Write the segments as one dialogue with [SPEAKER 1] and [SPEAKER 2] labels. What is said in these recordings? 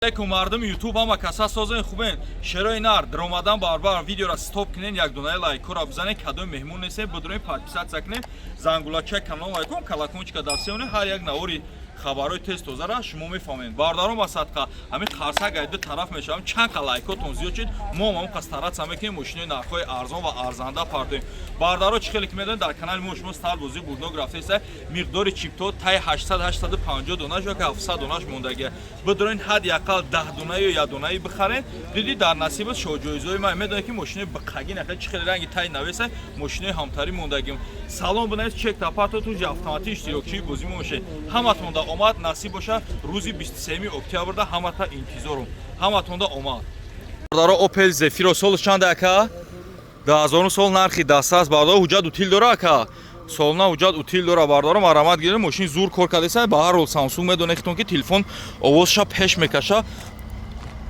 [SPEAKER 1] Алейкум, мардуми Ютуб, ҳама каса созен, хубен? Шерои нар даромадан барбар видеора стоп кунен, як донаи лайкора бизанен. Кадоми меҳмон нестен, бидурен, подписаться кунен, зангулачаи канал лайкон, колокольчика дастсеонен. Ҳар як навори хабарҳои тез тозара шумо мефаҳмед. Бародарон, ба садқа ҳамин қарсак ай ду тараф мешавам. Чанд қа лайкотон зиёд шуд, мо ҳам ҳамон қа стараться мекунем, мошинои нархҳои арзон ва арзанда партоем. Бародаро, чӣ хеле ки медонед, дар канали мо шумо старт бозии бурднок рафтаеста. Миқдори чипто таи 800 850 донаш ё ки 700 донаш мондагия. Бидорен, ҳадди ақал 10 дона ё як донаи бихарен, диди дар насибат шоҳҷоизои ман. Медонед, ки мошинои биқаги нахел чӣ хеле ранги таи навеса, мошинои ҳамтарӣ мондагим. Салом бинавис, чек тапарто, туҷи автоматӣ иштирокчии бозӣ мо мешед. Ҳаматонда омад, насиб боша. Рӯзи 23 октябрда ҳамата интизорум. Ҳаматонда омад. Бародаро, Опел Зефиро солш чанд, ака? 2000 сол, нархи дастраст, бародаро. Ҳуҷҷат утил дора, ака? Солна ҳуҷҷат утил дора. Бародаро, марамат гирем, мошин зур кор кардеса. Ба ҳар ҳол, Самсунг, медонед ки телефон овозша пеш мекаша.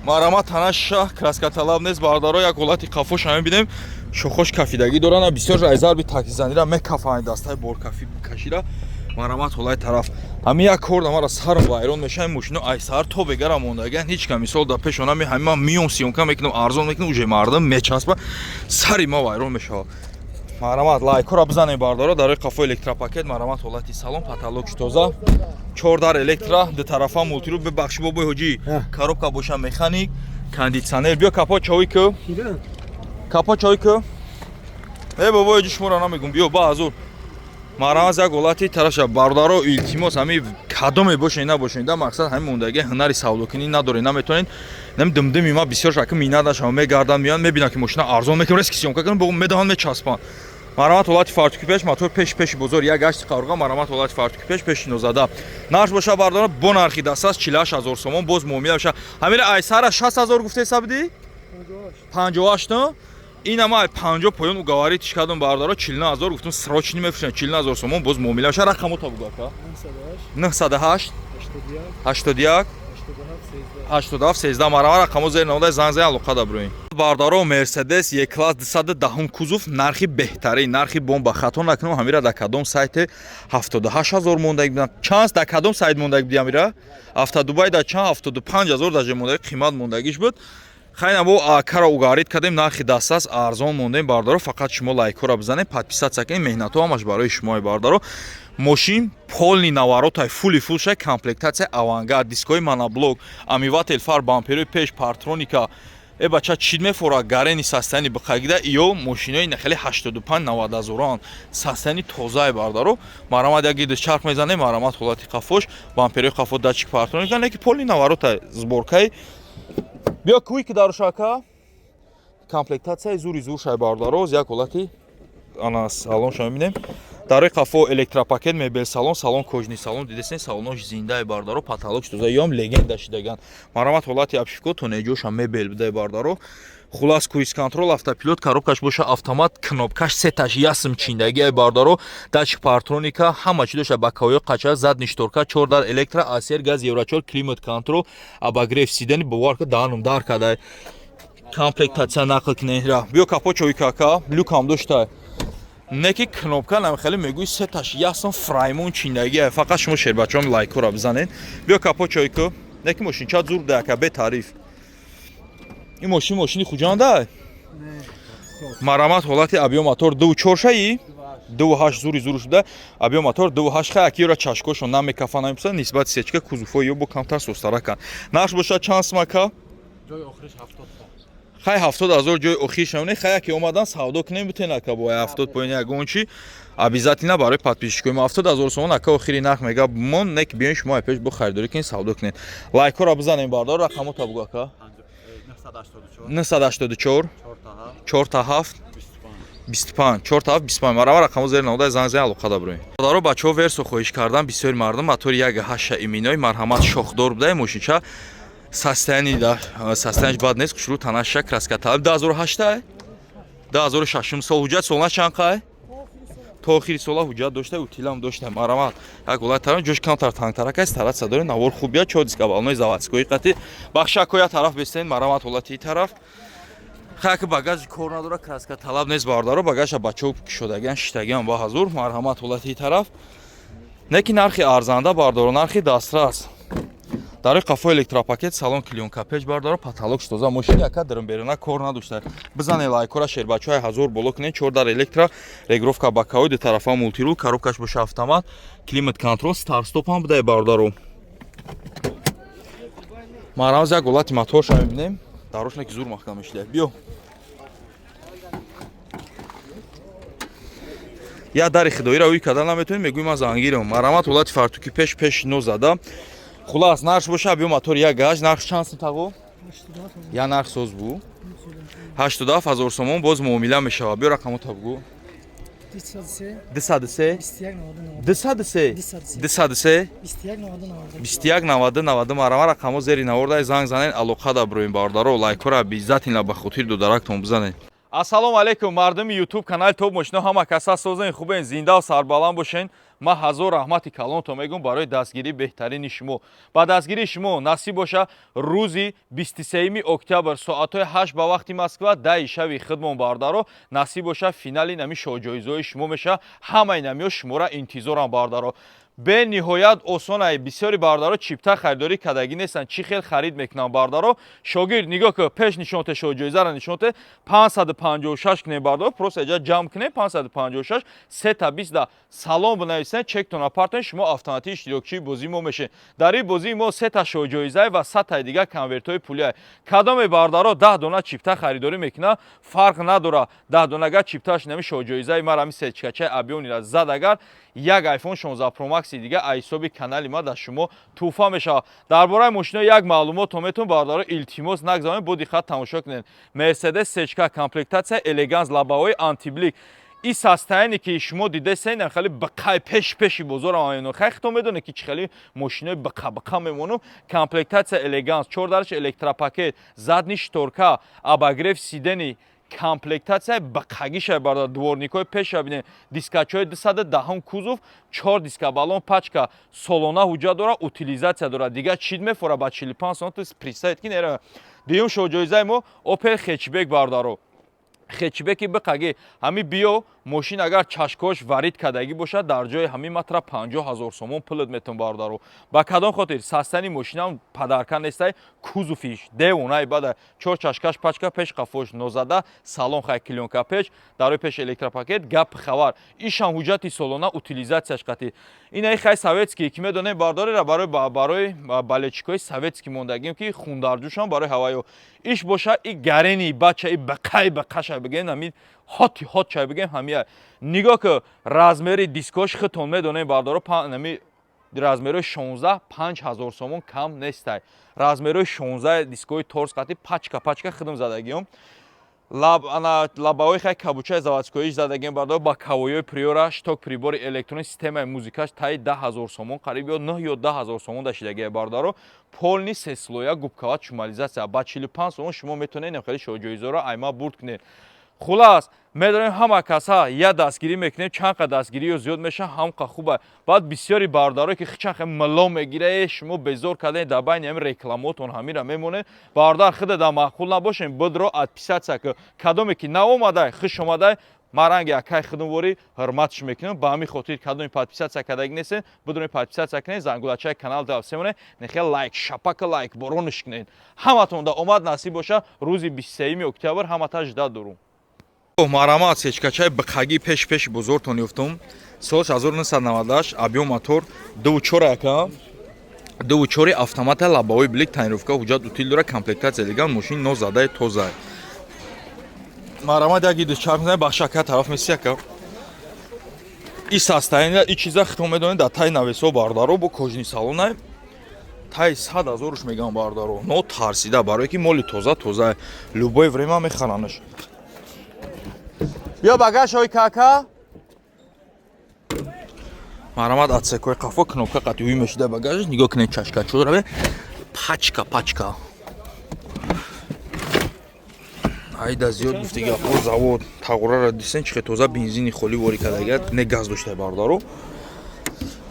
[SPEAKER 1] Марамат, танаша краскаталаб нест, бародаро. Як ҳолати қафоша мебинем, шохош кафидагӣ доранд, бисёр ай зарби таксизанира мекафанд, дастаи боркафӣ кашида. Марамат, ҳолаи тараф ҳамин як кор мара сарм вайрон мешава. Мошино ай саҳар то бегара мондагиан, ҳеҷ ка мисол дар пешона ҳамин ман миём, съёмка мекунам, арзон мекунам, уже мардум мечаспа, сари ма вайрон мешавад. Марамат, лайкҳоро бизанем, бардоро. Дар қафо электропакет. Марамат, ҳолати салон, потолокш тоза, чордар электро, дутарафа мультируль. Бибахши, бобои ҳоҷӣ, коробка боша механик, кондитсионер. Биё, капот човӣ ку, капот човӣ ку. Э, бобои ҳоҷӣ, шуморо намегум, биё ба азур. Марамаз, як ҳолати тарафша. Бародаро, илтимос, ҳами кадоме бошед, набошед, да мақсад ҳами мондаги ҳунари савдокунӣ надоред, наметавонед. Нами димдими ма бисёр шаки минат нашава, мегардам, меян, мебинам, ки мошина арзон мекунам, резко съёмка кунам, медаҳан, мечаспанд. Марамат, ҳолати фартуки пеш, мотор пеш, пеши бозор, як гашти қаврға. Марамат, ҳолати фартуки пеш, пеши нозада. Нарх боша, бардора, бо нархи дастраст 48 ҳазор сомон, боз муомила меша. Ҳамира айсара 60 ҳазор гуфтеса будӣ, 58. Ин ама 50 поён уговорить кардам, бардора, 49 ҳазор гуфтам, срочный мефурӯшам, 49 ҳазор сомон, боз муомила меша. Рақамота бугу, ака. 908 81 87 13. Марама, рақамо зер намода, занг зан, алоқа даброин. Бардаро, Мерседес Е класс 210 кузов, нархи беҳтарин, нархи бомба. Хато накунам, ҳамира дар кадом сайте 78 ҳазор мондаги будам? Чанд, дар кадом сайт мондаги буди ҳамира? Автодубай дар чанд, 75 ҳазор даже мондаги, қимат мондагиш буд. Хайна, бо акара уговорить кардем, нархи дастраст, арзон мондем. Бардаро, фақат шумо лайкҳоро бизанед, подписаться кунед, меҳнатҳо ҳамаш барои шумое. Бардаро, мошин полный наворотай, фулли фул шай, комплектация Авангард, дискои моноблок, омыватель фар, бамперои пеш, парктроника. Э, бача, чӣ мефора, гарени состояние биқагида. Ё мошинои нахели 85 90 ҳазоран, состояние тозае, бардаро. Марамат, як гиди чарх мезанем. Марамат, ҳолати қафош, бамперои қафо, датчик парктроника, не ки полный наворотай, сборкаи. Биё, куи ки дарушака, комплектатсияи зури зур шай. Бардаро, як ҳолати ана салонша мебинем. Дар рӯи қафо электропакет, мебел, салон, салон кожаный салон, дидесен, салонош зиндаи, бардаро, потолок тоза, ём легенда шидаган. Марамат, ҳолати обшивко, тонеҷоша мебел будаи, бардаро. Хулас, круиз контроль, автопилот, коробкаш боша автомат, кнопкаш сеташ ясм чиндагиай, бардаро, датчик парктроника, ҳама чи дошта, боковой қача, задний шторка, чордар электро, асер, газ, евро 4, климат контроль, обогрев сиденья. Бовар ка, даҳанум дар кадай. Комплектатсия нақл кунед. Биё, капот чои кака, люкам доштай, не ки кнопка нам хеле мегӯи, сеташ ясм фраймон чиндагиай. Фақат шумо, шербачаҳом, лайкҳоро бизанед. Биё, капот чой ку. Не ки мошинча зур дака, бетариф. Ин мошин мошини Хуҷанда. Марамат, ҳолати объём мотор 2,4 шаи, 2,8, зури зур шуда, объём мотор 2,8. Хай, акиёра чашкошон намекафа, намепуса, нисбати сечка кузовҳои ё бо камтар состаракан. Нарх бошад чанд смака?
[SPEAKER 2] Ҷои охириш 70.
[SPEAKER 1] Хай, 70 000 ҷои охириш намоне. Хай, яке омадан, савдо кунем, битен, ака, бо 70 поёни ягон чи обязательно барои подписчикои мо 70 000 сомон, ака, охири нарх мега мон. Не ки биён, шумо ай пеш бо харидорӣ кунед, савдо кунед. Лайкҳоро бизанем, бардор. Рақамота бугу, ака.
[SPEAKER 2] 984
[SPEAKER 1] 984
[SPEAKER 2] 4 та
[SPEAKER 1] 4 7
[SPEAKER 2] 25.
[SPEAKER 1] 25 4 7 25. Марама, рақамо зери навода, занг зан, алоқа даброем. Бародаро, бачаҳо Версо хоҳиш кардан, бисёри мардум, мотори 1,8 иминой. Марҳамат, шохдор будай мошинча, состояние да состояниш бад нест, хушрӯ, танаша краска талаб. 2008, 2006 сол, ҳуҷҷат солна чанд қай? То охири сола ҳуҷҷат дошта, утилам дошта. Марҳамат, як ҳолат тарам, ҷош камтар тангтарак аст, стараться дорем, навор хуб биёд. Чор диска балонои заводской қати бахшакоя тараф бестен. Марҳамат, ҳолати тараф. Хайки, багажи кор надора, краска талаб нест, бародаро, багажа бачаҳо кушодагиан, шиштагиан ба ҳазур. Марҳамат, ҳолати тараф. Не ки нархи арзанда, бардоро, нархи дастрас. Дарои қафо электропакет, салон клеёнка печ, бардоро, потолок тоза. Мошини ака дарун беруна кор надошта. Бизане лайкора, шербачаҳои 1000 боло кунед. Чор дар электро, регулировка боковой, ду тарафа мультирул, коробкаш боша автомат, климат контрол, старт-стоп ҳам будай, бародаро. Марамаз, як ҳолати моторша мебинем. Дарошна ки зур маҳкам мешида. Биё, я дари хидоиро ӯй карда наметавонем, мегӯем ман зангирам. Марамат, ҳолати фартуки пеш, пеш нозада. Хулас, нарх боша, биё, мотор як гаш. Нарх чанд сум, тағо? Я нарх соз бу. 87 000 сомон, боз муомила мешавад. Биё, рақамота бугӯ. 203, 203, 203, 21 90 90. Марама, рақамо зери наворда, занг занен, алоқа да броем, бародаро. Лайкора обязательно ба хотири додарактон бизанед. Ассалому алайкум, мардуми Ютуб канали Топ Мошино. Ҳама каса созен, хубен, зиндаву сарбаланд бошен. Ман ҳазор раҳмати калонто мегӯм барои дастгирии беҳтарини шумо. Ба дастгирии шумо насиб боша, рӯзи 23 октябр соатҳои 8 ба вақти Москва, 10 шави хидмон, бардаро, насиб боша, финали нами шоҳҷоизои шумо меша. Ҳамаи намиё шуморо интизорам, бардаро. Бениҳоят осонай. Бисёри бардаро чипта харидорӣ кардагӣ нестанд. Чӣ хел харид мекунанд, бардаро? Шогирд, нигоҳ ку, пеш нишонте, шоҳҷоизаро нишонте. 556 кунем, бардаро, просто эҷа ҷамъ кунем 556, сета 20 да салом бинависен, чектона партоен, шумо автоматӣ иштирокчии бозии мо мешед. Дар ин бозии мо сета шоҳҷоизае ва 100-таи дигар конвертҳои пулиае. Кадоме, бардаро, 10 дона чипта харидорӣ мекунад, фарқ надорад, 10 донага чиптааш нами шоҳҷоизаи мара, ҳами сечкачаи абёнира зад, агар як iPhone 16 Pro Max дига аз ҳисоби канали ма дар шумо тӯҳфа мешавад. Дар бораи мошино як маълумот метон, бародаро, илтимос, нагзавонед, бо диққат тамошо кунед. Мерседес сечка, комплектация элеганс, лобовой антиблик. И состояние ки шумо дидесен, хеле бақай пеш пеши бозорам амино. Хай, хито медонед, ки чӣ хеле мошинои бақа бақа мемонам. Комплектация элеганс, чор дараш электропакет, задний шторка, обогрев сидений, комплектация бақагиша, бародар. Дворникҳои пеша бинед, дискачҳои 210-ум, кузов, чор диска, баллон пачка, солона ҳуҷҷат дора, утилизация дорад. Дигар чид мефора ба 45 сом представить ки нера. Дуюм шоҳҷоизаи мо Опел хетчбек, бародаро, хетчбеки биқаги. Ҳами биё, мошин агар чашкош варид кардагӣ бошад, дар ҷои ҳамин матра 50 000 сомон пулат метон, бародаро. Ба кадом хотир? Состояние мошинам подарка нестай, кузовиш девонаи бада, чор чашкаш пачка, пеш қафош нозада, салон хай клёнка печ, дарои пеш электропакет, гап хабар. Ишам ҳуҷҷати солона, утилизатсияш қатӣ. Инаи хай советский ки медонем, бардорера, барои болельщикои советский мондагим, ки хундарҷӯшам барои ҳаваё. Иш боша, и гарени бача, и бақай бақаша бигем, ҳамин хоти хот чай бигем, ҳамия. Нигоҳ ки, размери дискош хитон медонем, бардоро, ҳами размерои 16 5000 сомон кам нестай. Размерои 16, дискои торс қати, пачка пачка хидм задагиём. Лаб ана лабаҳои хай кабучаи заводскоиш задагием, бардор, ба кавоёи приора, шток, прибори электронӣ, системаи музикаш таи 10 000 сомон қариб ё 9 ё 10 000 сомон дашидагия, бародаро. Полный сеслоя, губкават, шумализация. Ба 45 сомон шумо метавонед хеле шоҳҷоизоро айма бурд кунед. Хулас, медонем, ҳама каса я дастгирӣ мекунем, чанд қа дастгириё зиёд меша, ҳам қа хуба. Баъд бисёри бародарое ки чанд қа мило мегира, э, шумо безор кардем, дар байни ҳами рекламотон ҳамира мемонед. Бародар, хида дар маъқул набошем, бидро отписаться ки. Кадоме ки наомадай, хуш омадай. Ман ранги акай хидмворӣ ҳурматш мекунам. Ба ҳамин хотир, кадоми подписаться кардагӣ нестед, бидуни подписаться кунед, зангулачаи канал тавсия монед, нехел лайк шапака, лайк боронш кунед. Ҳаматон да омад насиб боша, рӯзи 23 октябр ҳамата ждать дорум. Марамат, сечкачаи биқагӣ пеш пеши бозортон ёфтум. Сол 1998, объём мотор 2,4 ака, 2,4, автомата, лобовой блик, тонировка, ҳуҷҷат утил дора, комплектация элеганс, мошин нозадаи тоза. Марамат, як иду чарх мезанем, бахша ака, тараф меси, ака. И состояние, и чиза хитон медонед, дар таи навесо, бародаро, бо кожаный салонай, таи 100 000-уш мегам, бародаро, но тарсида, барое ки моли тоза тоза, любое время мехаранаш. Биё, багаж ҳои кака. Марамат, отсекои қафо кнопка қати уй мешида багажаш. Нигоҳ кунед, чашка чӯраве, пачка пачка. Айда зиёд гуфти гапҳо. Завод тағурара дисен, чихе тоза, бензини холӣ ворӣ кардагият, не газ доштай, бародаро,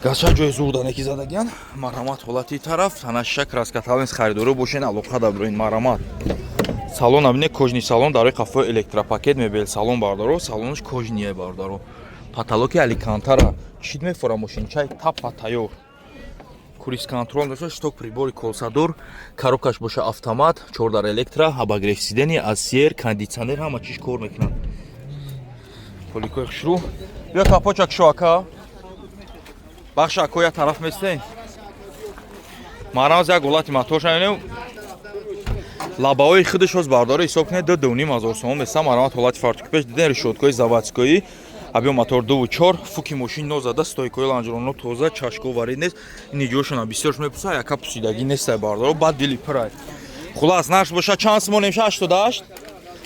[SPEAKER 1] газча ҷои зурда неки задагиян. Марҳамат, ҳолати тараф танаша краска талнес. Харидоро бошен, алоқа даброин. Марҳамат, салон абине, кожаный салон, дарои қафои электропакет, мебел салон, бародаро, салонаш кожаный, бародаро, потолоки алькантара. Чид мефора, мошинчай тапа тайёр. Круиз контроль дошта, щиток прибори колсадор, коробкаш боша автомат, чордар электро, обогрев сидения, асер, кондитсионер, ҳама чиш кор мекунад. Поликои хушрӯ. Биё, капочак шо, ака. Бахша, ако, як тараф местен. Марамаз, як ҳолати моторша мебинем. Лабаҳои худаш ҳоз, бардора, ҳисоб кунед, 2-2,5 ҳазор сомон места. Марамат, ҳолати фартуки пеш диден, решёткаи заводской, объём мотор 2,4, фуки мошин нозада, стойкои лонжероно тоза, чашко варид нест. Ин иҷошона бисёрш мепурса, яка пусидагӣ нестай, бардоро, баъд дили пирай. Хулас, нарх боша чанд сомон меша? 88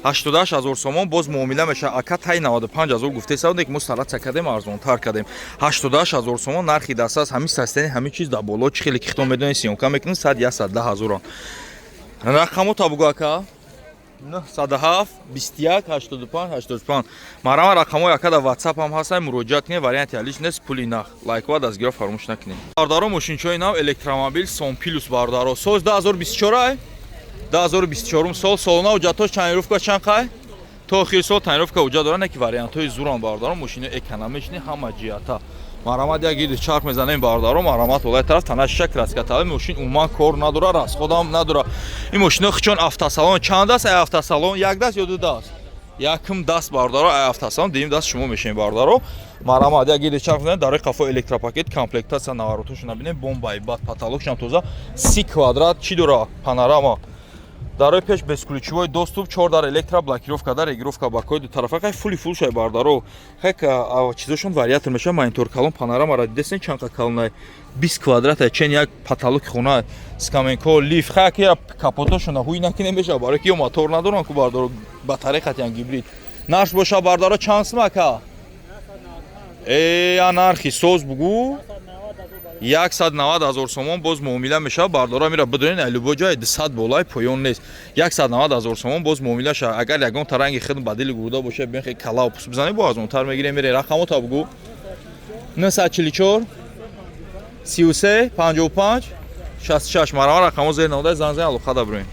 [SPEAKER 1] 88 ҳазор сомон, боз муомила меша. Ака тай 95 ҳазор гуфтеса, ки мо стараться кардем, арзонтар кардем. 88 ҳазор сомон нархи дастас. Ҳамин состояние, ҳамин чиз дар боло, чӣ хеле ки хитон медонед, съёмка мекунем, 100 110 ҳазорон. Рақамо бугӯ, ака. 907 21 85 85. Марама, рақамҳои ака дар WhatsApp ҳам ҳастанд, муроҷиат кунед. Варианти ҳалиш нест, пули нах. Лайква дастгиро фаромӯш накунед. Бародаро, мошинчаҳои нав, электромобил Сон Плюс, бародаро, соз 2024 ай, 2024 сол, солона ҳуҷҷатҳош, тонировка чанд қай, то охири сол тонировка ҳуҷҷат доранд, ки вариантҳои зуран, бародаро, мошини экономичный ҳама ҷиҳата. Марамат, як гиди чарх мезанем, бародаро. Марамат, ҳолати тараф тана шиша краска талаби, мошин умуман кор надора, расходам надора. Ин мошино хичон автосалон чанд даст? Ай автосалон як даст ё ду даст? Якум даст, бародаро, ай автосалон, дуюм даст шумо мешавем, бародаро. Марамат, як гиди чарх мезанем. Дарои қафо электропакет, комплектация, наворотошо набинем, бомбаи бад, потолокшам тоза, 30 квадрат чӣ дора, панорама. Дарои пеш бесключевой доступ, чор дар электро, блокировка дар, регулировка бакои ду тарафа, хай фули фул шай, бардаро. Хай чизошон вариатор меша, монитор калон, панорамара дидесен, чанқа калонай, 20 квадрата, чен як потолоки хона, скамейко, лифт. Хай ки капотошона ҳуй накунем, меша, барои ки ё мотор надоран ку, бардаро, батарея хатиян гибрид. Нарх боша, бардаро, чанд сум, ака? Я нархи соз бугӯ. 190 ҳазор сомон, боз муомила мешавад, бардора. Мира бидонед, ай любой ҷой 200 болай поён нест. 190 ҳазор сомон, боз муомила шавад. Агар ягон таранги худ ба дили гурда бошад, бихе калау пус бизанед, бо арзонтар мегирем, мере. Рақамота бугӯ. 944 33 55 66. Марама, рақамо зер намуда, занг зан, алоқа даброем.